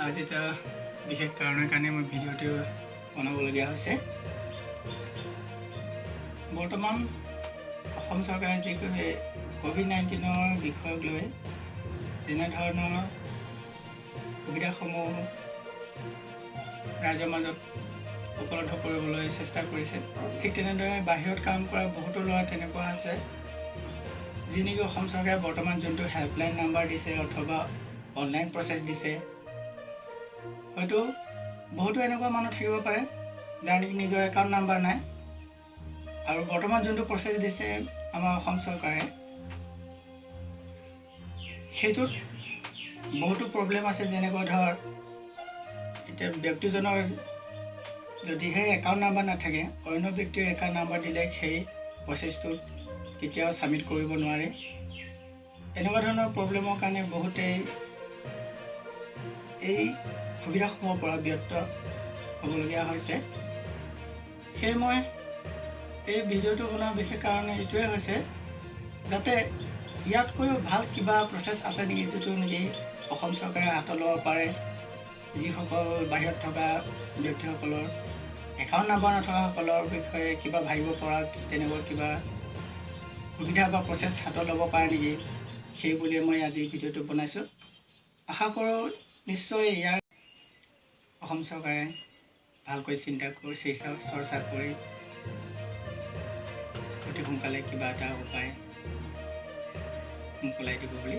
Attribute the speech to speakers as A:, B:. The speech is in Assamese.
A: আজি এটা বিশেষ কাৰণৰ কাৰণে মই ভিডিঅ'টো বনাবলগীয়া হৈছে। বৰ্তমান অসম চৰকাৰে যি ক'ভিড-19ৰ বিষয়ক লৈ যেনেধৰণৰ সুবিধাসমূহ ৰাইজৰ মাজত উপলব্ধ কৰিবলৈ চেষ্টা কৰিছে, ঠিক তেনেদৰে বাহিৰত কাম কৰা বহুতো ল'ৰা তেনেকুৱা আছে, যি নেকি অসম চৰকাৰে বৰ্তমান যোনটো হেল্পলাইন নাম্বাৰ দিছে অথবা অনলাইন প্ৰচেছ দিছে, হয়তো বহুতো এনেকুৱা মানুহ থাকিব পাৰে যাৰ নেকি নিজৰ একাউণ্ট নাম্বাৰ নাই। আৰু বৰ্তমান যোনটো প্ৰচেছ দিছে আমাৰ অসম চৰকাৰে, সেইটোত বহুতো প্ৰব্লেম আছে। যেনেকৈ ধৰ, এতিয়া ব্যক্তিজনৰ যদিহে একাউণ্ট নাম্বাৰ নাথাকে, অন্য ব্যক্তিৰ একাউণ্ট নাম্বাৰ দিলে সেই প্ৰচেছটোত কেতিয়াও ছাবমিট কৰিব নোৱাৰে। এনেকুৱা ধৰণৰ প্ৰব্লেমৰ কাৰণে বহুতেই এই সুবিধাসমূহৰ পৰা ব্যৰ্থ হ'বলগীয়া হৈছে। সেয়ে মই এই ভিডিঅ'টো বনোৱাৰ বিশেষ কাৰণ এইটোৱে হৈছে, যাতে ইয়াতকৈও ভাল কিবা প্ৰচেছ আছে নেকি, যিটো নেকি অসম চৰকাৰে হাতত ল'ব পাৰে, যিসকল বাহিৰত থকা ব্যক্তিসকলৰ একাউণ্ট নাম্বাৰ নথকাসকলৰ বিষয়ে কিবা ভাবিব পৰা তেনেকুৱা কিবা সুবিধা বা প্ৰচেছ হাতত ল'ব পাৰে নেকি, সেই বুলিয়ে মই আজি ভিডিঅ'টো বনাইছোঁ। আশা কৰোঁ নিশ্চয় ইয়াৰ অসম চৰকাৰে ভালকৈ চিন্তা কৰি, চৰ্চা কৰি অতি সোনকালে কিবা এটা উপায় মোকলাই দিব বুলি।